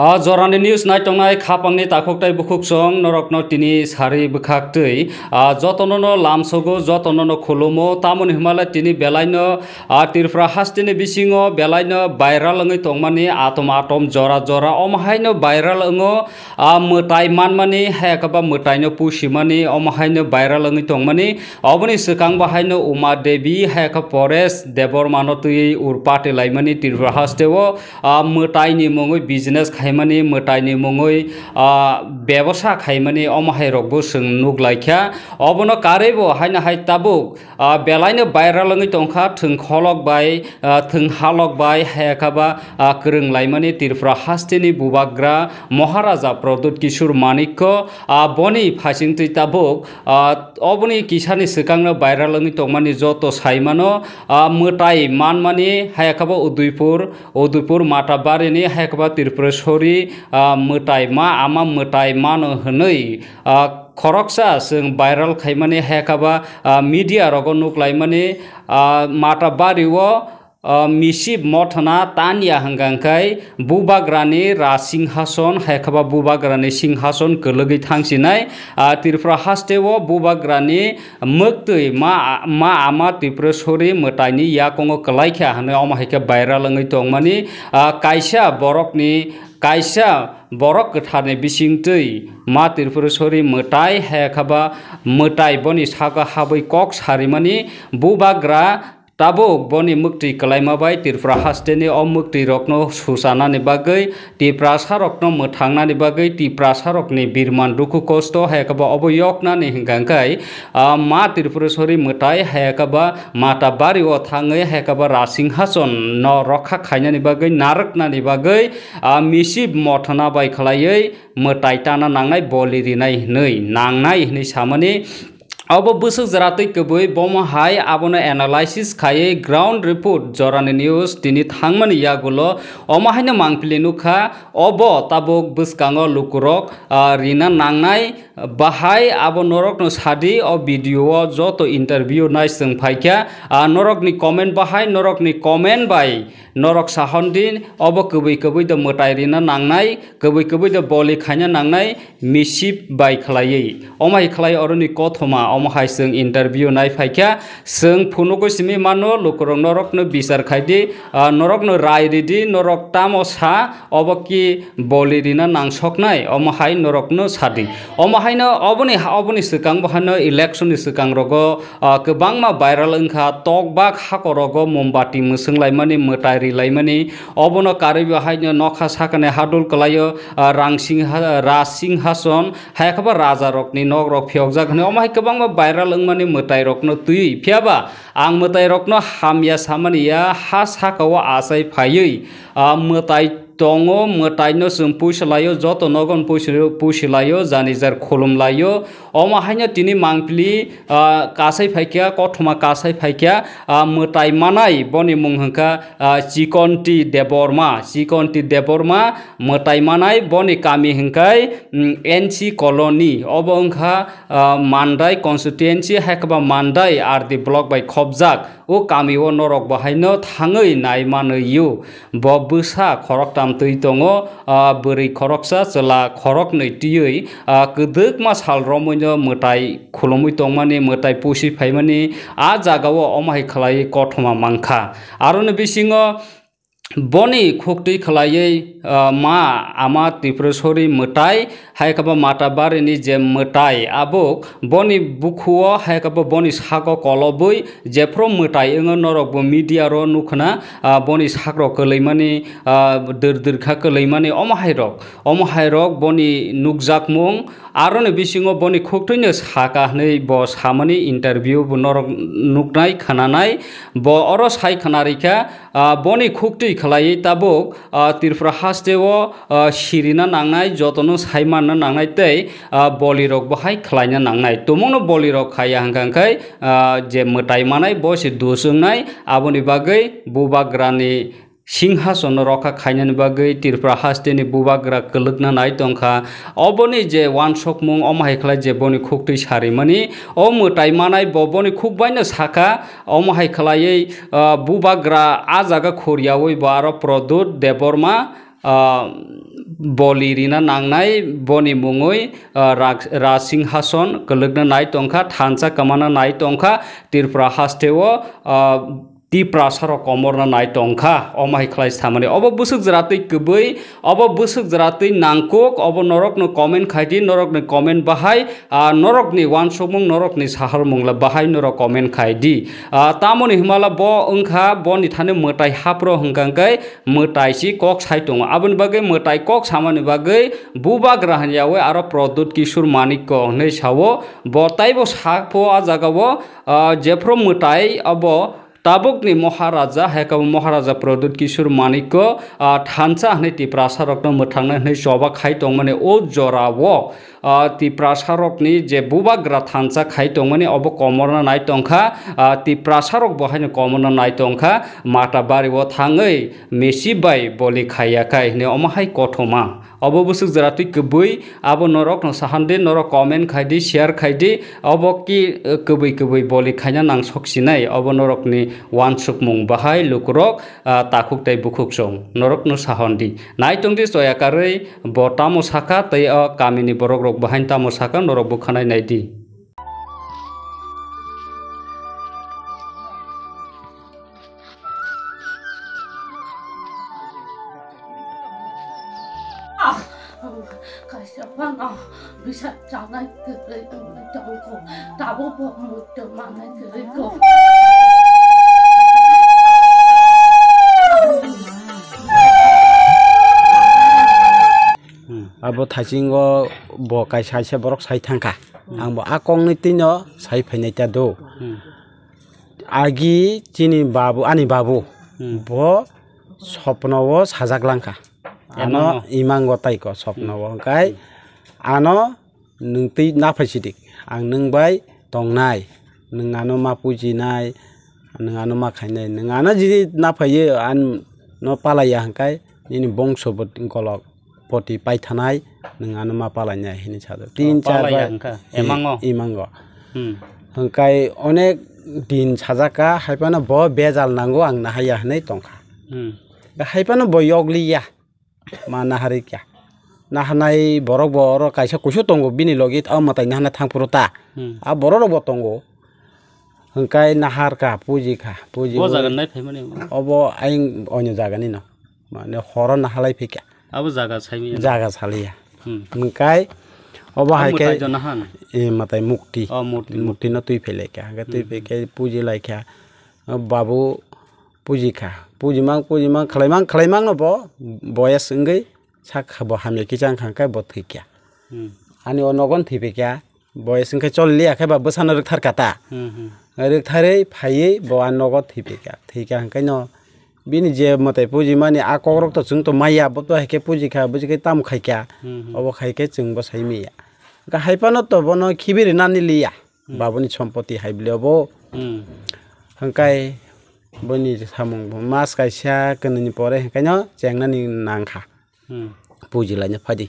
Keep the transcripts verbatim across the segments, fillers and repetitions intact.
A jorani news naitongnai khapangni takhuk tai bukhuk song norokno tini sari bwkhak twi, a jotono no lamsogo, jotono no khulumo, tamoni hwnmale tini belaino a Tripura hasteni bisingo belaino viral wngwi tongmani atom atom jora jora omo haino viral wngo, a mwtai manmani, hai khe ba mwtaino pusimani omo haino viral wngwi tongmani, oboni swkang bo haino Uma Devi, hai khe Paresh Debbarmano twiwi urpati laimani Tripura hasteo, a mwtaini mungwi business khaimani, mwtaini mungwi, a, bebosa khaimani, omo hai rokbo chwng nuk laikha. Obono karwibo haino hai tabuk, a, belaino viral wngwi tongkha, thwng kholok bai, a, thwng halok bai, hai khe ba, a, kwrwng laimani Tripura hasteni bubagra Maharaja Pradyut Kishore Manikko, a, boni phaisingtwi tabuk, a, oboni kisani swkangno viral wngwi tongmani joto saimano, a, mwtai manmani, hai khe ba Udaipur, Udaipur Matabarini, hai khe ba Tripureshwari, ah, mwtai ma, ama mwtai mano hwnwi, ah, khoroksa chwng viral khaimani, hai khe ba, ah, media rogo nuk laimani, ah, Matabario, ah, misip mothana tanya hwnkha hwnkhe bubagrani raj singhason, hai khe ba bubagrani singhason kwlwgwi thangsinai, ah, Tripura hasteo bubagrani mwktwi ma, ma ama Tripureshwari mwtaini yakungo kwlaikha hwnwi omo hai khe viral wngwi tongmani, ah, kaisa borokni, kaisa borok kwtharni bisingtwi ma Tripureshwari mwtai, hai khe ba mwtai boni sago habwi kok sarimani bubagra tabuk boni mwktwi kwlaima bai Tripura hasteni o mwktwi rokno suchanani bagwi, Tiprasa rokno mwthangnani bagwi, Tiprasa rokni birman dukhu kosto hai khe bo obo yoknani hwnkha hwnkhe, ah, ma Tripureshwari mwtai hai khe ba Matabario thangwi hai khe ba raj singhason no rokha khainani bagwi, narwknani bagwi, ah, misip mothana bai khlaiwi mwtai tana nangnai, boli rinai hwnwi nangnai hwnwi samani. Obo bwswk jwra twi kwbwi bomo hai abono analysis khaiwi ground report jorani news tini thangmani yagulo omo haino mangpili nukha, obo tabuk bwskango lukurok, ah, rina nangnai, bahai abo norokno sadi o video o joto interview nai chwng phaikha, ah, norokni comment bahai, norokni comment bai norok sahondi obo kwbwi kwbwi do mwtai rina nangnai, kwbwi kwbwi do boli khaina nangnai, misip bai khlaiwi. Omo hai khlai oroni kothoma, omo hai chwng interview nai phaikha. Chwng phunugwi simi mano, lukurok norokno bichar khaidi, ah, norokno rai ridi, norok tamo sa, obo ki boli rina nangsoknai, omo hai norokno sadi. Omo haino oboni ha-, oboni swkang bo haino election ni swkang rogo, ah, kwbangma viral wngkha, tokbak hakorogo mombati mwswng laimani, mwtai ri laimani, obono karwi bo haino nokha sakani hadul kwlaio, ah, rang singha, raj singhason, hai khe ba raja rokni nok rok phiyokjak hwnwi, omo hai kwbangma viral wngmani mwtai rokno twiwi. Phiya ba ang mwtai rokno hamya samani ya, ha saka o achai phaiwi, ah, mwtai tongo, mwtaino chwng puisa laio, joto nogon puisa, puisa laio, jani jar khulum laio. Omo haino tini mangpili, ah, kasai phaikha, kothoma kasai phaikha, ah, mwtai manai boni mung hwnkha, ah, Chikonti Debbarma, Chikonti Debbarma mwtai manai boni kami hwnkhe, mm, N C Colony, obo wngkha, ah, Mandai constituency, hai khe ba Mandai R D block bai khopjak. O kami o norok bo haino thangwi nai manwi o. Bo bwsa khoroktam twi tongo, ah, bwrwi khoroksa, chwla khoroknwi twiwi, ah, kwdwkma sal romwino mwtai khulumwi tongmani, mwtai pusi phaimani, ah, jagao omo hai khlaiwi kothoma mankha. Aroni bisingo boni khuktwi khlaiwi, ah, ma ama Tripureshwari mwtai, hai khe bo Matabarini je mwtai, abo boni bukhuo, hai khe bo boni sago kolobwi jephru mwtai wngo, norok bo media ro nukhna, ah, boni sakrok kwlwimani, ah, dwr dwr kha kwlwimani, omo hai rok, omo hai rok boni nukjakmung, aroni bisingo boni khuktwino saka hwnwi bo samani interview bo norok nuknai, khnanai, bo oro sai khna rikha, ah, boni khuktwi khlaiwi tabuk, ah, Tripura hasteo, ah, sirina nangnai, jotono sai manna nangnai tei, ah, bolirok bo hai khlaina nangnai. Tumungno bolirok khaiya hwnkha hwnkhe, ah, je mwtai manai bo se dus wngnai, aboni bagwi bubagrani singhasono rokha khainani bagwi Tripura hasteni bubagra kwlwkna nai tongkha. Oboni je wansokmung omo hai khlai je boni khuktwi sarimani, o mwtai manai bo boni khukbaino sakha, omo hai khlaiwi, ah, bubagra ah jaga khuryawi bo aro Pradyut Debbarma, ah, boli rina nangnai, boni mungwi, ah, rak-, Rajsinghason kwlwkna nai tongkha, thansa kwmana nai tongkha, Tripura hasteo, ah, Tiprasarok komorna nai tongkha, omo hai khlai samani. Obo bwswk jwra twi kwbwi, obo bwswk jwra twi nangkuk, obo norokno comment khai di, norokni comment bahai, ah, norokni uansukmung, norokni saharmung la bahai norok comment khai di. Ah, tamoni hwnmala bo wngkha boni thani mwtai hapro hwnkha hwnkhe mwtai si kok sai tongo. Aboni bagwi mwtai kok samani bagwi bubagra hwnyawi aro Pradyut Kishore Manikya hwnwi sao. Bo taibo sakpho a jagao, ah, jephru mwtai abo tabukni Maharaja, hai khe bo Maharaja Pradyut Kishore Manikya, ah, thansa hwnwi Tiprasarokno mwthangna hwnwi choba khai tongmani o jorao, ah, Tiprasarokni je bubagra thansa khai tongmani obo komorna nai tongkha, ah, Tiprasarok bo haino komorna nai tongkha, Matabari o thangwi Mesi bai boli khaiya khai hwnwi omo hai kothoma. Obo bwswk jwra twi kwbwi, abo norokno sahan di, norok comment khai di, share khai di, obo ki, eh, kwbwi kwbwi boli khaina nang sok sinai, obo norokni uansukmung bahai lukurok, ah, takhuk tei bukhuk chwng norokno sahan di. Nai tong di choya karwi bo tamo sakha tei o kamini borok rok bahai tamo sakha norok bwkhanai nai di. Ah, kaisa phano bisa chanai kwrwi wngwi tongkho, tabukbo muitu manai kwrwikho. Hmm. Abo thaisingo bo kaisa kaisa borok sai thangkha. Hmm. Angbo a koknwi twino sai phainai ta do. Hmm. Agi chini babu, ani babu, hmm, bo sopno o sajak langkha. Ano imango. Imango taiko sopno o. Hmm. Hwnkhe ano nwng twi naphai sidik. Ang nwng bai tongnai. Nwng ano ma pujinai. Nwng ano ma khainai. Nwng ano jodi naphaiyo, ano palaiya hwnkhe nini bongso bo golok. Poti paithanai, nwng ano ma palainai hinwi sajak. Tin char palaiya bai hwnkha, imango. Imango. Hmm. Hwnkhe onek din sajak kha, haiphano bo bejal nango ang nahaiya hinwi tongkha. Hmm. Haiphano bo yokliya, ma naharikya. Naharnai borok bo oro kaisa kusu tongo, bini logi o mwtai nahana thangphuru ta. Hmm. A borok rok bo tongo. Hwnkhe naharkha, pujikha, puji. Bo jaga nai phaimani. Obo ayang onyo jagani no. Mane horo nahalai phikha. Abo jaga saimanya. Jaga saliya. Hmm. Hwnkhe obo hai khe mwtai jona han. Eh, mwtai mukti. Oh, murti. Mukti no twi phailaikha. Hwnkhe twi, hmm, phaikhe pujilaikha. O babu pujikha. Pujimang, pujimang, khlaimang, khlaimang no bo boyas wngwi sak bo hamya kichang kha hwnkhe bo thwikha. Hmm. Ani o nogon thwiphikha. Boyes wngkhe choliya khe ba bwsano rwktharkha ta. Hmm, hmm. Rwktharwi phaiwi bo a nogo thwiphikha. Thwikha hwnkhe no bini je mwtai pujimani a kokrok to chwng to maya, bo to hai khe pujikha, buji khe tamo khaikha. Hmm, hmm. Obo khai khe chwng bo sai maya. Hwnkhe hai phano to bono khibiri nani liya. Hmm. Babuni sompoti hai bwlwi obo. Hmm. Hwnkhe boni samung bo mas kaisa kwnwini pore hwnkhe no chengnani nangkha. Hmm. Puji laina phadi.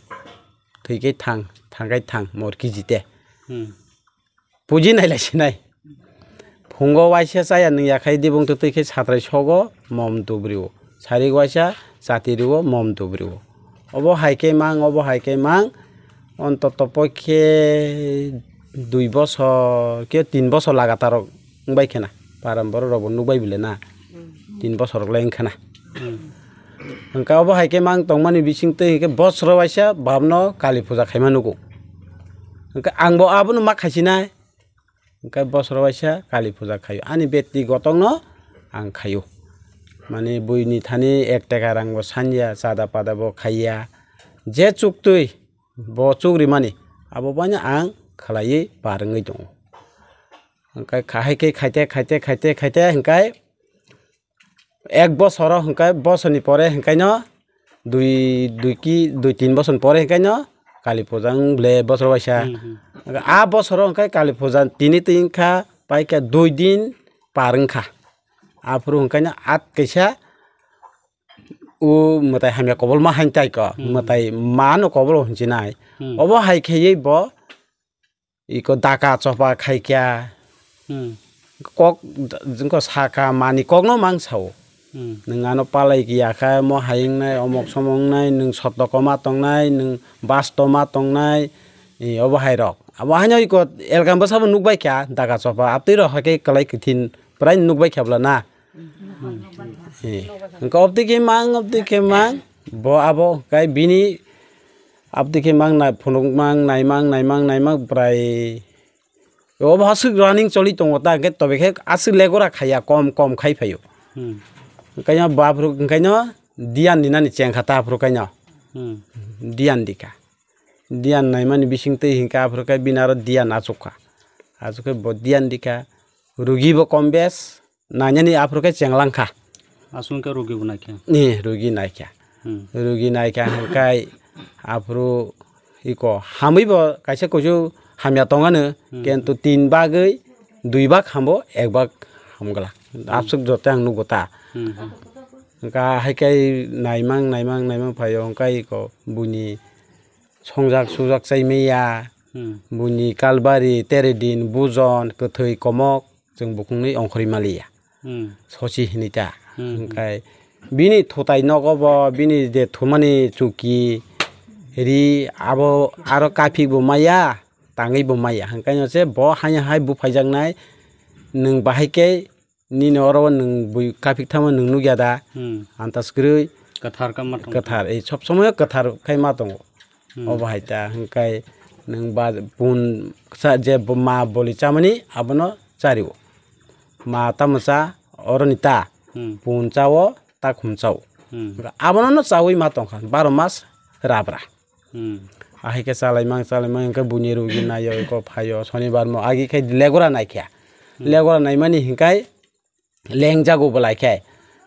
Thwi khe thang, thang khe thang, mor kiji te. Hmm. Puji nai lai sinai. Phungo waisa chaya nung ya khai dibung twtwi khe satrai sogo mom dubrio. Sari waisa chati rio mom dubrio. Obo hai khe mang, obo hai khe mang. Ontoto pokhe dui bosor, khe tin bosor lagatar wng bai khena. Param borok rok bo nuk bai bile na. Hmm. Tin bosor rok lai wng khena. Hmm. Hwnkhe obo hai khe mang tongmani bising twi hwnkhe bosoro waisa babno Kali puja khaima nugo. Hwnkhe ang bo abono ma khaisinai. Hwnkhe bosoro waisa Kali puja khaio. Ani beti gotokno ang khaio. Mane buini thani ek taka rang bo sanya, chada pada bo khaiya. Je chuktwi bo chukrimani abo baino ang khlaiwi par wngwi tongo. Hwnkhe kha-, hai khe khaite, khaite, khaite, khaite hwnkhe ek bosoro hwnkhe bosorni pore hwnkhe no dui, dui ki, dui tin bosorni pore hwnkhe no Kali puja wng ble bosor waisa. Hmm, hmm. Hwnkhe a bosoro hwnkhe Kali puja tini twi wngkha, paikha dui din par wngkha. Aphuru hwnkhe no at kaisa o mwtai hamya kobolma hain tai ko, hmm, mwtai mano kobolo hinjinai. Hmm. Obo hai khaiwi bo iko daka chopa khaikha. Hmm. Kok, jengko saka mani kokno mang sao. Hmm. Nwng ano palai kiya kha, mo hai wngnai, omok somok wngnai, nwng sotto koma tongnai, nwng basto ma tongnai, e, obo hai rok. Abo haino iko elkam bwsabo nukbai kha, daga chopa, abtwi rok hai khe kwlai kwthin prai nukbai kha bwla na. Hmm. E, hwnkhe obtwi khe mang, obtwi khe mang, bo abo kai bini abtwi khe mang nai, phunuk mang, naimang, naimang, naimang prai. Obo aswk running choli tongo ta, hwnkhe tobe khe aswk legora khaiya, kom, kom khai phaio. Hmm. Hwnkhe bo aphuru, hwnkhe no diyan ni nani cheng kha ta aphuru kaino. Hmm. Diyan dikha. Diyan naimani bising twi hinkhe aphuru khe bini aro diyan achuk kha. Achuk khe bo diyan dikha. Rugi bo kom bes. Nainani aphuru khe chenglang kha. Aswk khe rugi bo naikha. Ni rugi naikha. Hmm. Rugi naikha hwnkhe aphuru iko hamwi bo kaisa kusu hamya tongano, hmm, kintu tin bagwi dui bag hambo ek bag hamglak. Hmm. Aswk joto ang nugo ta. Hmm, hmm. Hwnkhe hai khe naimang, naimang, naimang phaio hwnkhe iko buini songjak sujak chai maya, hmm, buini kalbari, teredin, bujon, kwthwi, komok, chwng bukhukni ongkhorwi maliya. Hmm. Sochi hinwi ta. Hmm, hmm. Hwnkhe bini thutai nogo bo, bini je thumani chuki, ri, abo aro kaphik bo maya, tangwi bo maya. Hwnkhe no se bo haino hai buphaijak nai, nwng bahai khe nini oro o nwng bui kaphik thangma nwng nukya da? Hmm. Antas kwrwi. Kwthar khe ma tongo. Kwthar, ei sob somoyo kwthar khai ma tongo. Hmm. Obo hai ta hwnkhe nwng ba pun sa je bo ma boli chamani abono chario. Ma tamo cha oroni ta. Hmm. Pun chao ta khum chao. Hmm. Abono no chawi ma tongkha baro mas rabra. Hmm. Ahai khe chalaimang chalaimang hwnkhe buini rugi naio eko phaio sonibar mo agi khe legora naikha. Hmm. Legora naimani hwnkhe lengjago bo lai khe.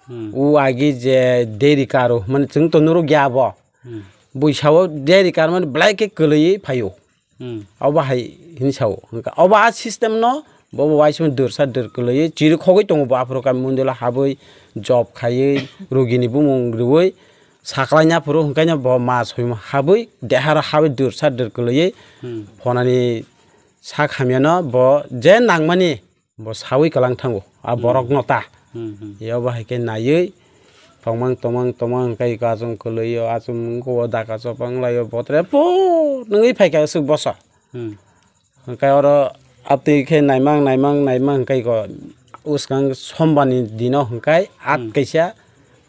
Hmm. U agi je deri karo, mane chwng to nuruk ya bo. Hmm. Buisao deri kar mane belai khe kwlwi phaio. Hmm. Obo hai hini sao. Hwnkhe obo a system no bo bo waisung dwrsa dwr kwlwi chiri khogwi tongo bo aphuru kami mundila habwi job khaiwi rugini bumung rwui saklaina phuru hwnkhe no bo ma soimo habwi deharo habwi dwrsa dwr kwlwi. Hmm. Phonani sak hamyano bo je nangmani bo sawi kwlang thango, a, hmm, borok no ta. Hmm, hmm. Yobo hai khe naiwi tongmang, tongmang, tongmang, hwnkhe iko achung kwlwi o, achung wngkha o, daka chopang lai o, botre po nwngwi phai kha swk boso. Hmm. Hwnkhe oro aptwi khe naimang, naimang, naimang, hwnkhe iko uskang sombar ni dino hwnkhe at, hmm, kaisa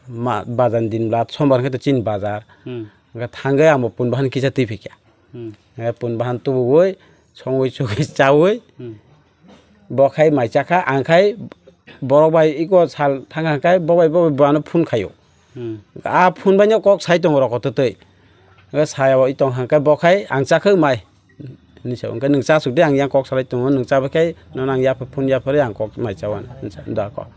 ma-, bazar ni din bwla sombar hwnkhe to chini bazar. Hmm. Hwnkhe thangwi ang bo pun bahan kisa twi phai kha. Hmm. Eh, pun bahan tubuwi, songwi sugwi chawi, hmm, bo khai mai chakha, ang khai borok bai iko sal thangkha khai, bo bai, bo bai bo ano phone khaio. Hmm. A phone bai no kok sai tongo roko twtwi. Hwnkhe saya bo i tong hwnkhe bo khai ang chakhwk mai. Hinwi sa, hwnkhe nwng chasuk de, ang yang kok salai tongo, nwng chabai khai nono ang yapha phone yapharwi ang kok mai chawan, hinwi sa, da kok.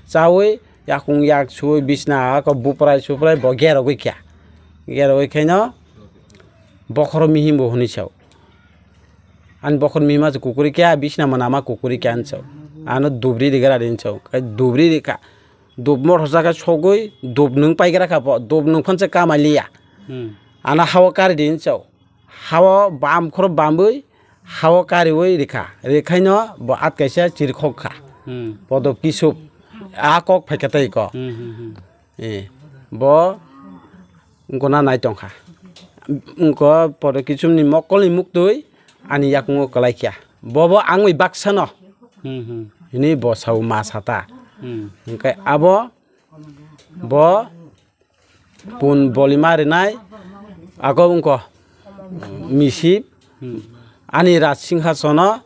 Chawi yakung yak suwi bisna ako buprai suprai bo gerogwi kha. Gerogwi khaino, bokhoro mihim bo hwnwi sao. Ani bokhoro mihim se kukuri khe, bisna mwnama kukuri khe ani sao. Ano dubri rigra ri ani sao. Kai dubri rikha. Dub mothor saka sogwi dub nwng paigra kha bo. Dub nwng phan se kamai liya. Hmm. Ano hao kari di ani sao. Hao bam khoro bamwi, hao kariwi rikha. Rikhaino bo at kaisa chirikhok kha. Hmm. Podo kisub. A kok phaikha tei ko. Hmm, hmm, hmm. Eh, bo wngkona nai tongkha. Wngko podo kisubni mokolni muktwi ani yakungo kwlaikha. Bobo angwi baksano. Hmm, hmm. Hini bo sao ma sata. Hmm. Hwnkhe abo bo pun bolima rinai ago wngko misip. Hmm. Ani raj singhasono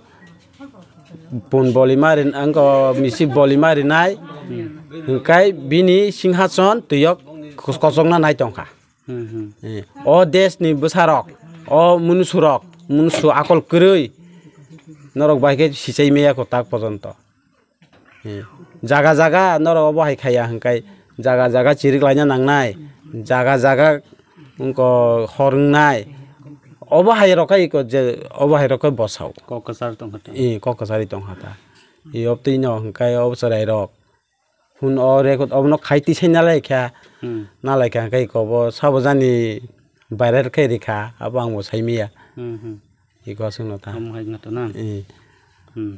pun bolima rin-, ang ko misi bolima rinai, hmm, hwnkhe bini singhason twiyok kos-, kosokna nai tongkha. Hmm, hmm. Eh, o desh ni bwsarok, o munusurok, munusu akol kwrwi norok bai khe sichai maya kho tak pojonto. Eh, jaga jaga norok obo hai khaiya hwnkhe jaga jaga chirik laina nangnai, jaga jaga wngko hor wngnai. Obo hai rok khai iko je, obo hai rok khai bosao. Kok kwchar tongkha ta. Eh, kok kwchari tongkha ta. Eh, obtwi no hwnkhe obo chwrai rok. Hwn o record obono khai tisai nalai kha. Hmm. Nalai kha hwnkhe iko bo sabo jani viral khai rikha, abo ang bo sai maya. Hmm, hmm. Iko aswk no ta. Omo hai no ta na. Eh. Hmm.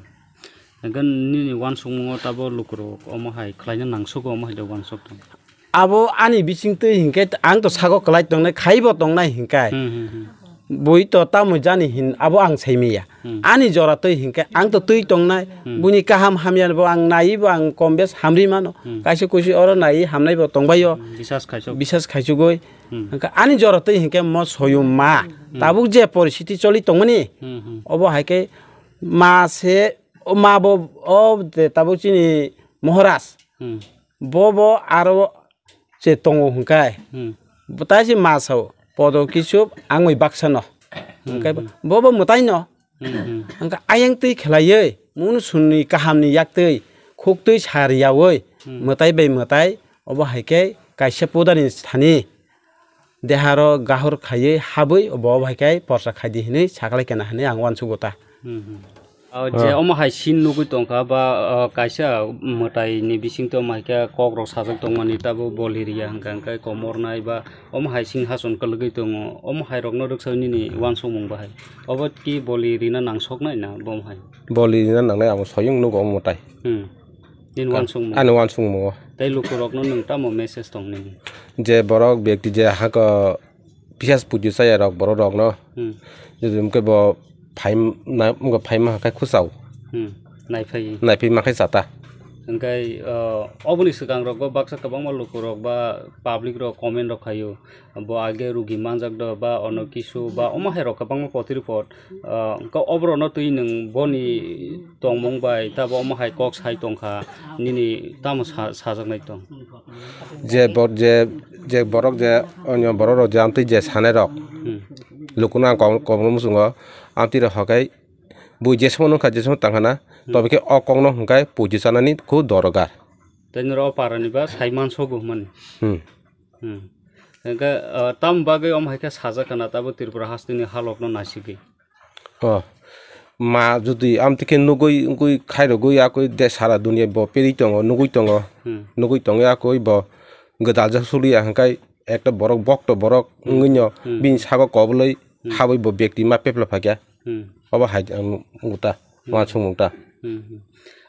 Hwnkhe nini uansukmungo tabo lukurok omo hai khlaina nangsogo, omo hai de uansuk tong. Abo ani bisingtwi hinkhe ang to sago kwlai tongnai, khaibo tongnai hinkai. Hmm, hmm, hmm. Bui to tamo jani hin abo ang saimaya. Hmm. Ani jora twi hinkhe ang to twi tongnai. Hmm. Buini kaham hamya bo ang naiwi bo ang kom bes hamri mano. Hmm. Kaisa kuisi oro naiwi hamnai bo tongbaio. Hmm, bisas khaisok. Bisas khaisugwi. Hmm. Hinkhe ani jora twi hinkhe mo soyung ma. Hmm. Tabuk je poristiti choli tongmani. Hmm, hmm. Obo hai khe ma se, o ma bo, o je tabuk chini Moharaj. Hmm. Bo bo aro se tongo hwnkai. Hmm. Bo tai se ma sao, podo kisu angwi baksa no. Hmm, hwnkai bo, hmm. Bo bo mwtai no. Hmm, hmm. Hwnka ayang twi khlaiwi, munu sunni kahamni yak twi, khuk twi sariyawi, hmm. Mwtai bai mwtai, obo hai khe kaisa pudani thani. Deharo gahur khaiwi habwi bo bai khe porsa khaidi hinwi saklai kena hinwi ang uansukgo ta. Hmm, hmm. O je Ah. Omo hai scene nugwi tongkha ba, o, kaisa mwtai ni bisingtwi omo hai khe kok rok sajak tongmani tabo boli riya hwnka hwnkhe komor nai ba omo hai sing hason kwlwgwi tongo, omo hai rokno rwksawi nini uansukmung bahai obo ki boli rina nangsoknai na bo hai? Boli rina nangnai abo soyung nugo omo mwtai. Hmm. Nini uansukmung. Ani uansukmungo. Tei lukurokno nwng tamo message tong nini? Je borok bekti je hako pisas pujo chaya rok borok rok no. Hmm. Jodi mungke bo phaim na mungke phaima hakai khusao. Hmm. Naiphai. Naiphai makhai chata. Hingkai, uh, oboni swkang rok bo baksa kwbangma lukurok ba public rok comment rok khaio. Bo age rugi manjak do ba ono kisu ba omo hai rok kwbangma potri pot, ah, hwnkhe oborokno twi nwng boni tongmung bai tabo omo hai kok sai tongkha nini tamo sa-, sajaknai tong? Je bor-, je, je borok je onyo borok rok je amtwi je sanai rok, hmm, lukuno ang kobor, kobor muchungo amtwi rok hokai bui jesamo nukha jesamo tangkhana, hmm, tobikhe o kokno hwnkhe puji chanani khub dorogar. Tei norok o parani ba sai mansogo hwnmani. Hmm. Hmm. Hingke, ah, tam bagwi omo hai khe sajak kana tabo Tripura hasteni halokno naisigwi. Oh. Ma jodi amtwi khe nugwi wngwi khairogwi yakwi de sara dunia bo peri tongo, nugwi tongo. Hmm. Nugwi tongo yakwi bo gwdaljak suliya hingkai ekta borok bokto borok, hmm, wngwino, hmm, bini sago kobolwi, hmm, habwi bo bekti ma pepla phaikha. Hmm. Obo hai ang nukgo ta, hmm, uansukmung ta. Hmm, hmm.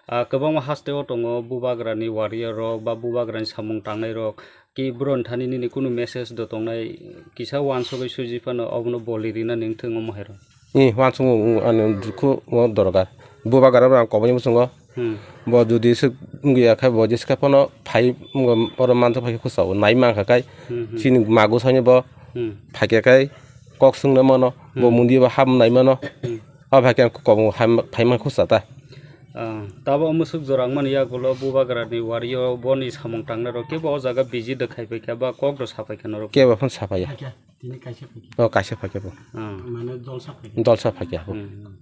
Ah, kwbangma hasteo tongo bubagrani warrior rok ba bubagrani samung tangnai rok. Ki bwrwni thani nini kunu message do tongnai, kisa uansugwi suji phano obono boli rina ning thung omo hai rok. Ni uansukmung ani dukhu o dorkar. Bubagra rok ang koboni muchungo. Hmm. Bo jodi se wngya khe bo jesa khe phano phai wngya oro manjak phai khe khusao nai mankha kai. Hmm, hmm. Chini mago sani bo, hmm, phaikha kai kok swngna mano, bo, hmm, mundi bo ham nai mano. Hmm. O phaikhe ang kok phai mankha khusa ta. Ah, tabo musuk jorang mani yagulo bubagrani wario boni samung tangnai rok kebo o jaga busy de khai paikha ba kok rok sa paikha norok. Kebo phano sa paiya. Tini kaisa phaikhe. O kaisa phaikhe bo. Ah. Mane jolsa phaikhe. Jolsa phaikhe bo. Hmm.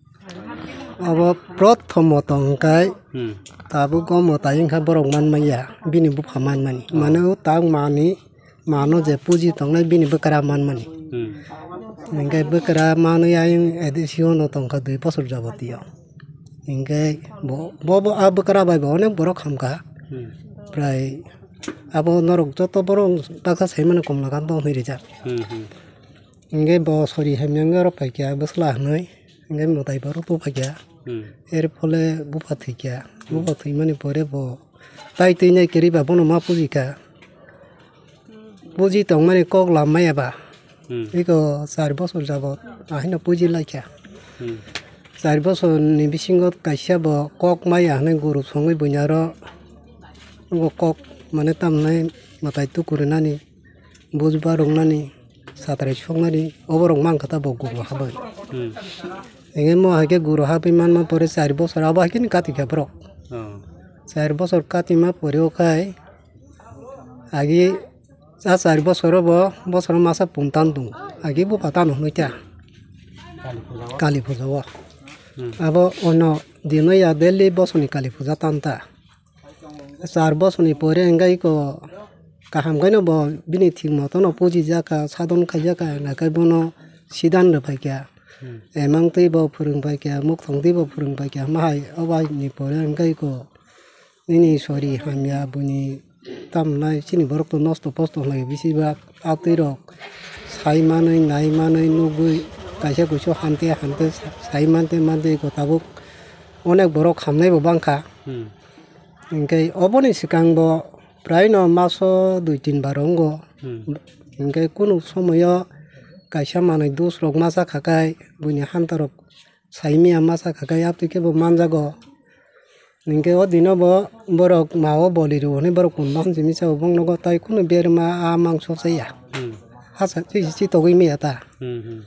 Abo prothomo tongkha, hmm, tabuk o mwtai wngkha borok manmaya, bini bupha manmani. Ah. Mane o tang mani, mano je puji tongnai bini bwkra manmani. Hmm. Hingke bwkra manwi ayang A D C o no tongkha dui bosor jabotio. Hingke bo, bo, bo a bwkra bai bo onek borok hamkha. Hmm. Prai abo norok joto borok daksa saimano Komlakant hinwi rijak. Hmm, hmm. Hingke bo sori hamya wngwi oro phaikha bwsla hinwi. Hingke mwtai borok bo phaikha. Hmm. Er phole bupha thwikha. Hmm. Bupha thwimani pore bo tai twi nai kwrwi ba bono ma pujikha. Puji tongmani kok lam maya ba. Hmm. Iko char bosor jabot ahino puji laikha. Hmm. Char bosor ni bisingo kaisa bo kok maya hinwi guru songwi buini aro bo kok mane tamnai mwtai tukurinani, bujba rwngnani, satrai soknani, oborok mankha ta bo guru habwi. Hmm. Hingke mo hai khe guru habwi manma pore char bosor abo hai khe ni katikha borok. Oh. Char bosor katima pore o khai agi a char bosoro bo bosoro masa puntan tongo. Agi bupha tano hwnwi ta. Kali puja o. Hmm. Abo ono dino ya daily bosoni kali puja tan ta. Char bosoni pore hingke iko kaham khe no bo bini thik moto no puji jaka, sadon khai jaka, hingke bono sidan rw phaikha. Hmm. Emang twi bo phwrwng phaikha, mukthong twi bo phwrwng phaikha, ma hai o bai ni pore hingke iko nini sori hamya buini tam nai chini borok to nosto posto khlai bisi ba a twi rok sai manwi nai manwi nugwi kaisa kuisu hante hante sai mante mante iko tabuk onek borok hamnai bo bangkha. Hmm. Hinkhe oboni swkang bo prai no maso dui tin bar wngo. Hmm. Hinkhe kunu somoyo kaisa manwi dos rok ma cha kha khai buini hanta rok sai miya ma cha kha khai, abtwi khe bo manjago. Hinkhe o dino bo borok ma o boli rw hwnwi borok kunba hanjimi cha bo bong nogo, tai kunu berma a mangso cha ya. Hmm. Hasa chi, chi togwi miya ta. Hmm, hmm.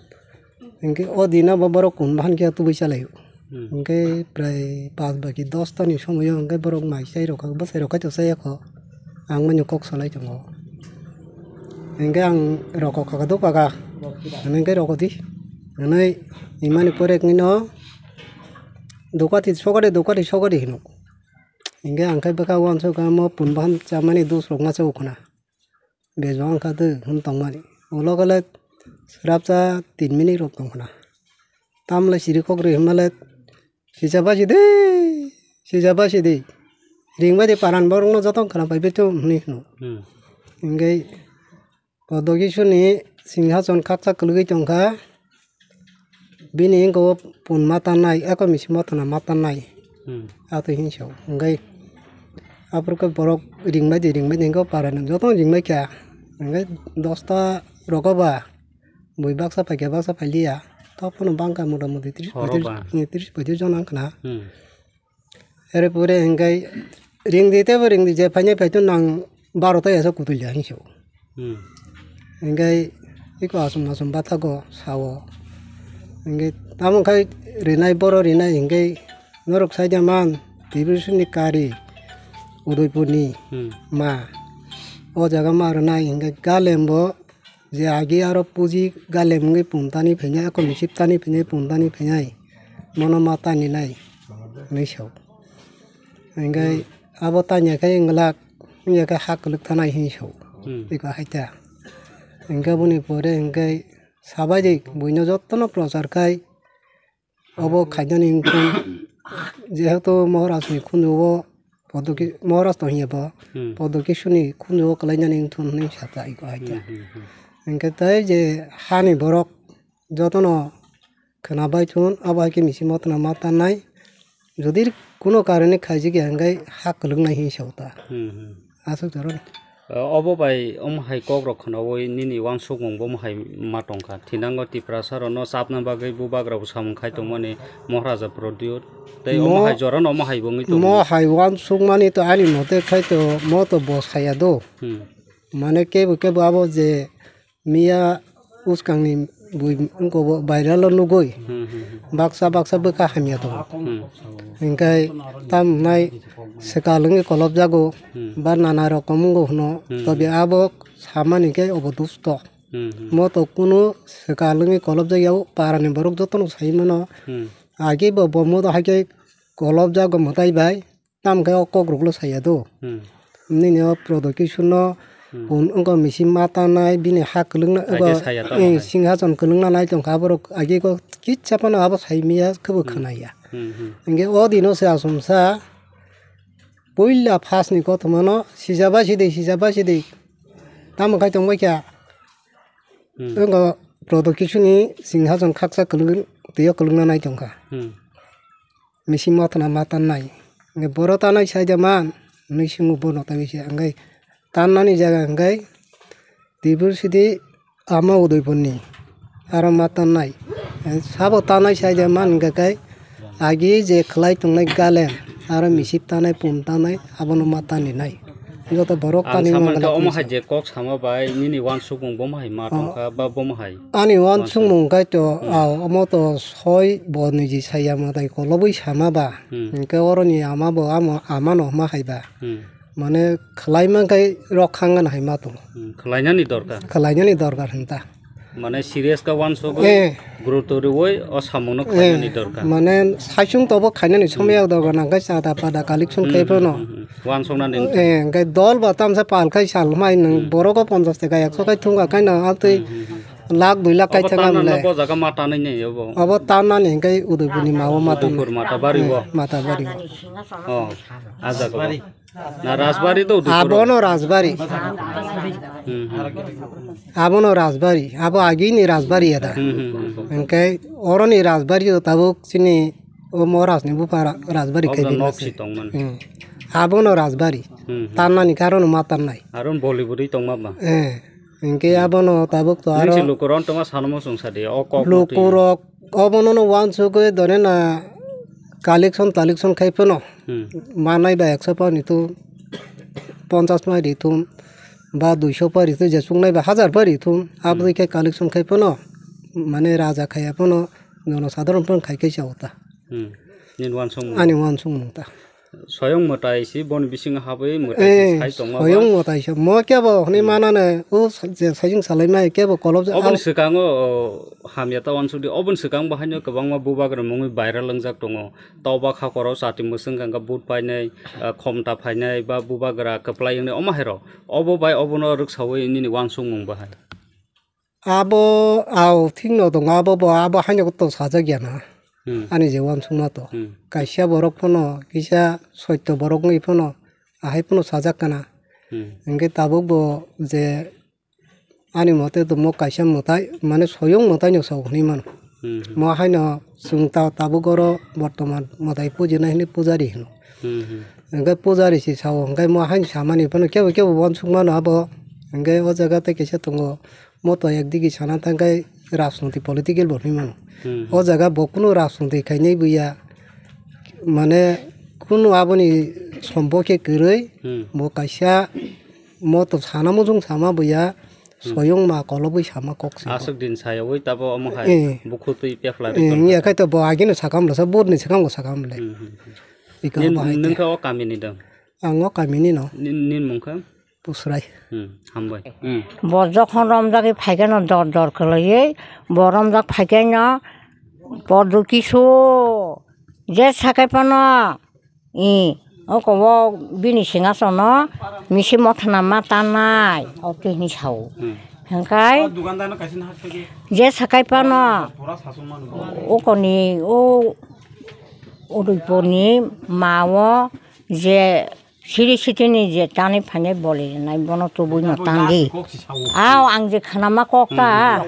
Hinkhe o dino bo borok kunba han khe tubui cha lai o. Hmm. Hinkhe prai pas ba ki dos ta ni somoyo hinkhe borok mai chai rok kha, bwsai rok khai to cha ya kho. Ang mani kok salai tongo. Hinkhe ang rokok kaka do kaka hwnwi khe rokodi hwnwi imani pore wngwi no dokati sokade dokati sokade hino. Hinkhe ang khe bwkha uansuk kha mo pun bahan chamani dos rok ma cha ukhna. Bejong wngkha de hwn tongmani. Ulo khe le swrapsa tin minute rok tongkhna. Tamle siri kok rwi hwnmale sijaba sidi, sijaba sidi. Ringbai di paran borokno joto khna pai baitu hwnwi hwno. Hmm. Hinkhe Podokisuni singhason khaksa kwlwgwi tongkha. Bini wngkha o pun ma tannai, eko misi mothona ma tannai. Hmm. Ato hinsa o. Hinkhe aphuru khe borok ringbai di, ringbai di, hinkhe o parani joto ringbai kha. Hinkhe dosta rogo ba bui baksa paikha, baksa pailiya. Tophono bangkha mota moti tris poitris, tris poitris jona wngkhna. Hmm. Ere pore hinkhe ringdi tebo ringdi je phainai phaitu nang baro ta yasa kutulya hinsa o. Hmm. Hinkhe iko asum asum bathago sao. Hinkhe tamo khai rinai boro rinai hinkhe norok saida man Tiprasuni kari Udaipurni Hmm. ma. O jaga ma rwnai hinkhe galembo je agi aro puji galem wngwi pumtani phainai, eko misip tani phainai, pumtani phainai, mono ma tani nai hwnwi sao. Hinkhe abo tanya khe wngla wngya khe ha kwlwk thanai hinwi sao. Hmm. Iko haita. Hinkhe aboni pore hinkhe sabai di buino jotono prochar khai obo khainani wngkhu jehetu Maharajni khunjugo Podoki-, Maharaj tong hiya bo, Hmm. Podokisuni khunjugo kwlainani wngthun hwnwi sata iko haita. Hmm, hmm, hmm. Hinkhe tei je hani borok jotono khwnabai thun, abo hai khe misi mothona ma tannai. Jodi kuno karone khaijak ya hinkhe ha kwlwknai hinwi sao ta. Hmm, hmm. Aswk jora. Obo bai omo hai kok rok khwnaui nini uansukmung bomo hai ma tongkha. Thinango Tiprasa rokno chapna bagwi bubagra bo samung khai tongmani Maharaja Pradyot. Tei omo Mo-, hai jorano omo hai bo wngwi tongo. Mo hai uansukmani to ani mote khai to mo to bo saya do. Hmm. Mane kebo kebo abo je miya uskangni bui wngkha bo viral o nugui Hmm, hmm, hmm. baksa baksa bwkha hamya tongo. Hmm. Hinkhe tamnai swkal wngwi kolobjago Hmm. ba nana rokom wngo hwno Hmm. tobe abo samani khe obo dusto. Hmm, hmm. Mo to kunu swkal wngwi kolobjakya o parani borok jotono sai mano. Hmm. Agi bo bo mo to hai khe kolobjago mwtai bai. Tamo khe o kok rok le saya do. Hmm. Nini o Prodokisuni Hmm. pun wngkha misi ma tanai bini ha kwlwngna Age wngkha, saya tamo eh, hai. Singhason kwlwngna nai tongkha aborok age ko kitsa phano abo sai miya khe bo Hmm. khwnaya. Hmm, hmm. Hinkhe o dino se asomsa puila phasni kothomano sijaba sidi sijaba sidi tamo khai tongbai kha. Hmm. Wngkha Prodokisuni singhason khaksa kwlwng twi o kwlwngna nai tongkha. Hmm. Misi mothona ma tannai. Hinkhe boro tanai saida man, hwnwi swngo bono taiwi se. Hinkhe tannani jaga hinkhe Tiprasidi ama Udaipurni aro ma tannai. Sabo tanai saida man hinkhe khe agi je khlai tongnai galen aro misip tanai, pum tanai, abono ma tani nai. Joto borok Ang tani saman mangala khe omo tongsa. Hai je kok sama bai nini uansukmung bomo hai ma Oh. tongkha ba bomo hai Ani uansukmung khe to, Hmm. ah, omo to soi bo niji saya mwtai kolobwi sama ba. Hmm. Hinkhe oroni ama bo amo, amano ma hai ba. Hmm. Mane khlai man khai rok khangan hai ma tongo. Hmm. Khlainani dorkar. Khlainani dorkar hinta. Mane serious khe uansugwi Eh. guruto riwi o samungno Eh. khlainani dorkar. Mane saisung tobo khainani Hmm. somaya dorkar nang khe chada pada collection Hmm, khai hmm, phano. hmm, hmm. Uansuknani wngkha. Eh, hinkhe dol ba tamsa pal khai sal mai nwng Hmm. borogo ponchash taka ekso khai thungkha khai no amtwi Hmm, hmm, hmm. Lakh dui lakh khai Obo thangna tanna mle. Bo jaga ma tanwi nai obo. Obo tanna ni hinkhe Udaipurni ma o ma tanna. Udaipur Matabari Eh, bo. Matabari bo. Oh, a jaga bo. Na Rajbari to Udaipur. Abono Rajbari. Hmm, hmm. Abono Rajbari. Abo agini Rajbari ada. Hmm, hmm, hmm. Hinkhe oroni Rajbari to tabuk chini Omo Rajni bupha ra-, Rajbari Obda khai nok bini si se. Tongmani. Hmm. Abono Rajbari. Hmm, hmm. Tannani karono ma tannai. Aro boli bwrwi tongma ba? Eh. Hinkhe abono tabuk to aro. Nisi lukurok tongma sanomo chwng sadi, o kok motwi. Lukurok obono no wansugwi done na collection talection khai phano. Hmm. Manai ba ekso pari thum, ponchas pari thum, ba duiso pari thum, je chuknai ba hajar pari thum, hmm, aboni khe collection khai phano, mane raja khaiya phano, jono sadharon phano khai khai chao ta. Hmm. Nini wansukmung. Ani wansukmung ta. Soyong mwtai si boni bisingo habwi mwtai si eh, sai tongma ba. Soyong mwtai se. Mo kebo hwnwi hmm, manane, o sa-, je saijing salai mai kebo kolobjak. Oboni abo swkango, o, hamya ta wansukdi. Oboni swkang bo haino kwbangma bubagra mungwi viral wngjak tongo. Toba khakoro chati mwswng kangkha vote painai, ah, khomta phainai ba bubagra kwplai wngnai omo hai rok. Obo bai obono rwksawi nini wansukmung bahai. Abo, au, thikno tongo, abo bo, abo haino to sajak ya na. Hmm. Ani je wansukma to. Hmm. Kaisa borok phano, kisa soito borok wngwi phano, ahai phano sajak kana. Hmm. Hinkhe tabuk bo je ani mote to mo kaisa mwtai, mane soyong mwtai no sao hwnwi mano. Hmm, hmm. Mo haino chwng ta-, tabuk oro bortoman mwtai pujinai hwnwi pujari hwno. Hmm, hmm. Hinkhe pujari se sao, hinkhe mo haino samani phano kebo kebo wansukmano abo. Hinkhe o jaga tei kisa tongo. Mo to ekdigi sana thangkhe rajniti political bo hinwi mano. Hmm. O jaga bo kunu rajniti khainai buya, mane kunu aboni sompo khe kwrwi, hmm, bo kaisa mo to sana mujung sama buya, hmm, soyong ma kolobwi sama kok se. Aswk din sayawi tabo omo hai eh, bukhuk twi pepla eh, ri wngya tongkha. Khai to bo agino sakam lasa, botni sakam bo sakam le. Hmm, hmm, hmm. Iko nin, bo hai nung khe. Khe o kamini dong? Ang o kamini no. Nin, nin mung khe? Pusrai. Hmm, hambai. Hmm. Bo jokhon romjagwi phaikhe no dor dor kwlaiwi, bo romjak phaikhe no podo kisu je sakai phano, i, oko o bini singasono misi mothana ma tanai, o twi hwnwi sao. Hmm. Hwnkhai je sakai phano, okoni, o, o Udaipurni ma-o je Siri sitini je tani phainai boli rinai bono tubui no tandi. Ao ang je khanama kok ta.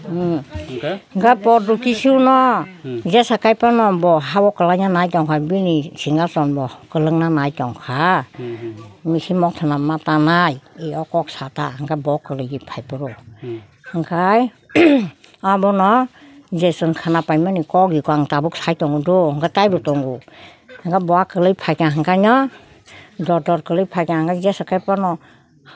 Hmm. Hwnkhe? Hwnkhe podo kisu no jesa kai phano bo hao kwlaina nai tongkha, bini singason bo kwlwngna nai tongkha. Hmm, hmm. Misi mothana ma tanai, e o kok sata, hwnkhe bo kwlwi phai phuru. Hmm. Hwnkhe abono je chwng khana paimani kok iko ang tabuk sai tongo do, hwnkhe taibo tongo. Hwnkhe bo a kwlwi phaikha hwnkhe no, dor dor kwlwi phaikha hwnkhe jesa kai phano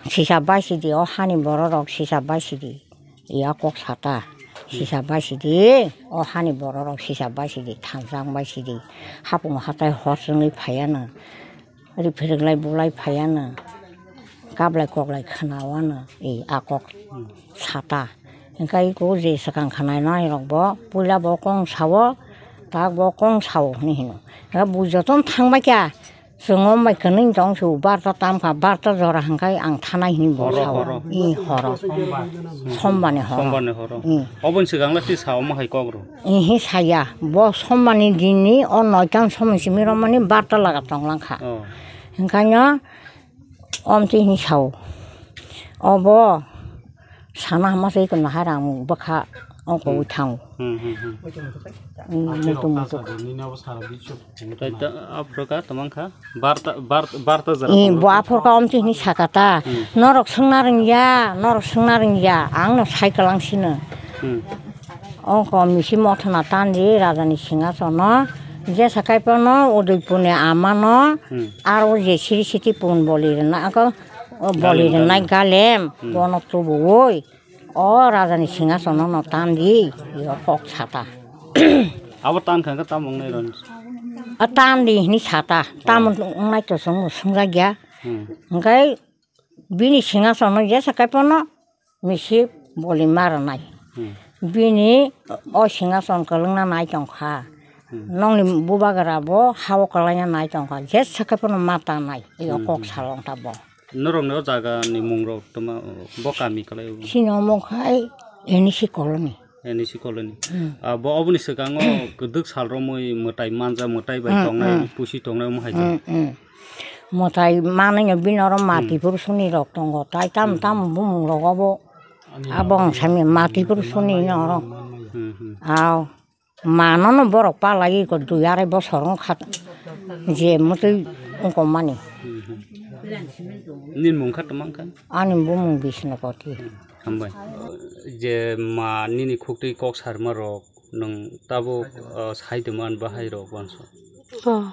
sisa bai sidi, o hani borok rok sisa bai sidi. Iya kok sata, sisa bai sidi, o hani borok rok sisa bai sidi, thangjang bai sidi. Hapung hatai hor chwngwi phaiya no. Ri phwrwk lai bulai phaiya no, kablai koklai khwna wano, e a kok sata. Hwnkhe iko je swkang khwnainai rok bo puila bo kong sao, tak bo kong sao hinwi hino. Hwnkhe bo jotono thangbai kha, chwng ombai kwnwi tong su, barta tam kha, barta jora hwnkhe ang thanai hinwi bo sao. Horo, horo. E horo. Sombani horo. Sombani horo. E. Oboni swkang le twi sao omo hai kok rw? Ihi saya, bo sombani dinni o noita somoi simi romani barta laga tonglang kha. Oh. Hwnkhe no omtwi hwnwi sao. Obo sana hama se iko nahar ang bwkha ongko wi thango. Hmm, hmm, hmm. Hmm, mutu mutu. Tei ta-, aphuru kha twmang kha. Barta, bar-, barta jora. Eh, bo aphuru kha omtwi hwnwi saka ta. Hmm. Norok swngna rwngya, norok swngna rwngya, ang no sai kwlang sino. Hmm. Ongko misi mothana tandi rajani singhasono, jesa kai phano Udaipurni amano, hmm, aro je siri siti pun boli rwna, ako, o boli rwna galem, hmm, bono tubuwi. O rajani singhasono no tandi, yo kok sata. Abo tan kha khe tamo wngnai rw? A tandi hwnwi sata, tamo wngnai to chwng bo swngjak ya. Hmm. Hwnkhe bini singhasono jesa kai phano misi boli ma rwnai. Hmm. Bini o singhason kwlwngna nai tong kha. Hmm. Nongni bubagra bo ha-o kwlaina nai tong kha. Jesa kai phano ma ta nai, yo kok salong ta bo. Norokni o jaga ni mung rok toma, bo kami kalai o? Sini omo khai N E C colony. N E C colony. Hmm. Ah, bo oboni swkango kwdwk sal romwi mwtai manja, mwtai bai tongnai, hmm, pusi tongnai omo hai. Hmm, hmm. Mwtai manwi no bini oro mati, hmm, pursuni rok tongo. Tai tam, hmm, tam bumung rok obo. Abo ang sami mati pursuni no oro. Hmm, hmm. Ao. Manono borok palai ko dui arai bosor wngkha je mwtwi wngkokmani. Hmm. Nini mung kha tongmang kha? Ani bumung Bisnopati. Hambai. Je ma nini khuktwi kok sarma rok nwng tabuk, uh, sai tongman bahai rok wanso. Oh.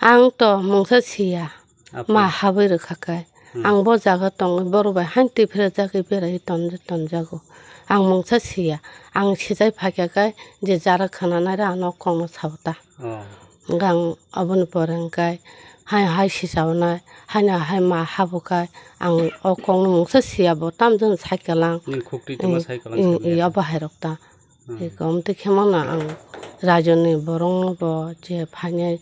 Ang to mungsa siya. Apa? Ma habwi rwkha khe. Hmm. Ang bo jaga tongwi borok bai haino twi phirajagwi berai tonjago. Ang mungsa siya. Ang sijai phaikha khe je jara khwnanai rw ano kokno sao ta. Oh. Hwnkhe ang aboni pore hwnkhe hai hai sisaonai, haino hai ma habwkhai ang o kokno mungsa siya bo tamjani cycle ang. Nini khuktwi tongma cycle ang sabiya. Abo hai rok ta. Hmm. Eko omtwi khe mano ang rajoni borokno bo je phainai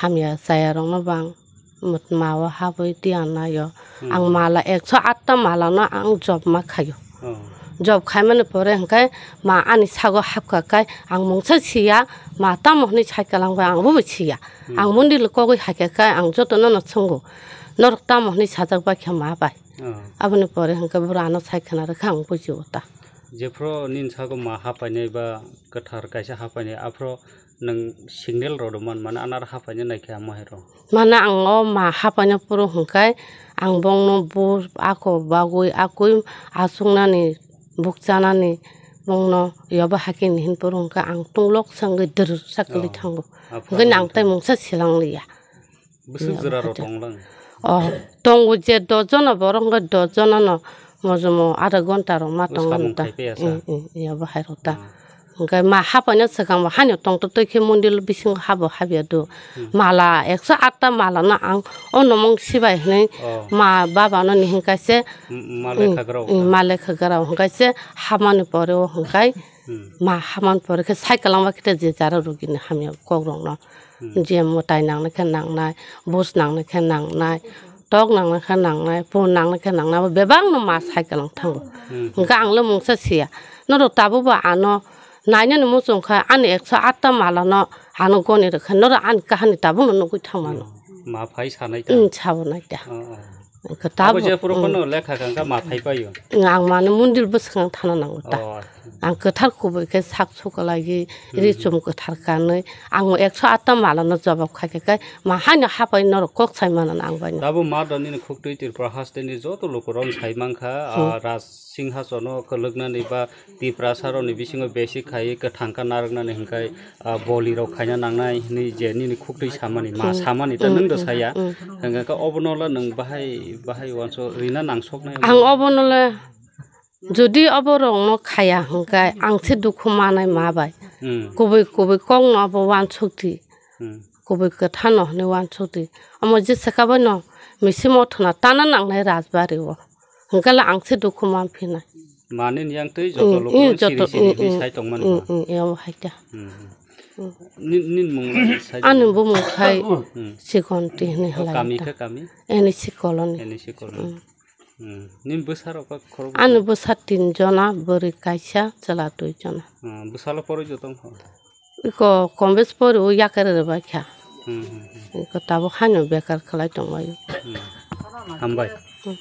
hamya chaya rokno bo ang mut ma o habwi tiya naio. Hmm. Ang mala ekso atta mala no ang job ma khaio. Oh. Job khaimani pore hwnkhe ma ani sago hapkha khe ang mungsa siya, ma tamo hwnwi cycle ang bai ang bo siya. Hmm. Ang mondilo kogwi hakhe khe ang jotono no swngo, norok tamo hwnwi sajak bai khe ma bai. Oh. Aboni pore hwnkhe bwrwi ano sai khna rwkha ang bujio ta. Jephru nini sago ma hapainai ba kwthar kaisa hapainai, aphru nwng signal rw man, mane anar hapaina naikhe amo hai rw. Mane ang o ma hapaina phuru hwnkhe ang bongno bus ako bagwi akwi achuknani bukchanani bongno yoba hakini hin phuru hwnkhe ang tunglok sangwi dwrwk sakli thango. Oh, aphuru hwnkhe ang tei mungsa silang liya. Bwswk jora rok tonglang? Oh, tongo je dos jona borok hwnkhe dos jona no mojomo adha ghonta rok ma tongmani ta. Samung khai paiya sa? Yoba hai rok ta. Hmm. Hwnkhe ma hapaina swkang bo haino tongtwtwi khe mondilo bisingo habo habya do. Hmm. Mala ekso atta mala no ang o nomong sibai hwnwi ma baba no ni hwnkai se. Ma lekha grao. Ma lekha grao hwnkai se hamani pore o hwnkai ma hamani pore khe cycle ang ba khe je jara rugini hamya kok rok no. Hmm. Je mwtai nangnai khe nangnai, bus nangnai khe nangnai, tok nangnai khe nangnai, pun nangnai khe nangnai, abo bebak no ma cycle ang thango. Hmm. Hwnkhe ang le mungsa siya. Norok tabuk bo ano nainani muchung kha ani ekso atta mala no ano goni rwkha, norok ani kahani tabuk no nugwi thangmano. Hmm. Ma phai sanai ta? Hmm, sabo nai ta. Oh, oh. Hwnkhe abo tabuk, je phuru hmm, phano lekha kha, hwnkhe ma phai paio? Ang mane mondir bwskango thana nango ta. Oh. Ang kwthar kubui khe sak sukalai, hmm, ri chum kwthar kanwi, ang ekso atta mala no jobab khai khe, khe ma haino hapai norok kok sai mano ang bai no. Tabuk ma do nini khuktwi Tripura hasteni joto lukurok sai mankha, hmm, ah, Raj Singhasono kwlwknani ba Tiprasa rokni bisingo besi khai kwthang kha narwknani hwnkhe, ah, boli rok khaina nangnai hwnwi je nini khuktwi samani, ma samani ta nwng do saya. Hwnkhe obono le nwng bahai, bahai uanso rina nangsoknai. Ang obono le Jodi oborokno khaya hwnkhe ang se dukhu manai ma bai. Hmm. Kubui kubui kokno abo uansukdi. Hmm. Kubui kwthano hwnwi uansukdi. Omo jesa khe baino misi mothona tana nangnai rajbari o. Hwnkhe le ang se dukhu manphinai. Manini yang twi joto lukurok siri siri hwnwi sai tongmani. Ebo hai khe. Hmm. Nini mung sai? Ani bumung khai Sikonti hwnwi halai. Kami khe kami? N E C colony. N E C colony. Hmm. Hmm. Nini bwsarok khe khoroksa? Ani bwsa tin jona, bwrwi kaisa, chwla dui jona. Hmm, bwsalo poroi jotong kho? Iko kombes pori o yakare rwbai kha. Hmm, hmm, hmm. Iko tabuk haino bekar khlai tongbaio. Hmm. Hambai. Hmm.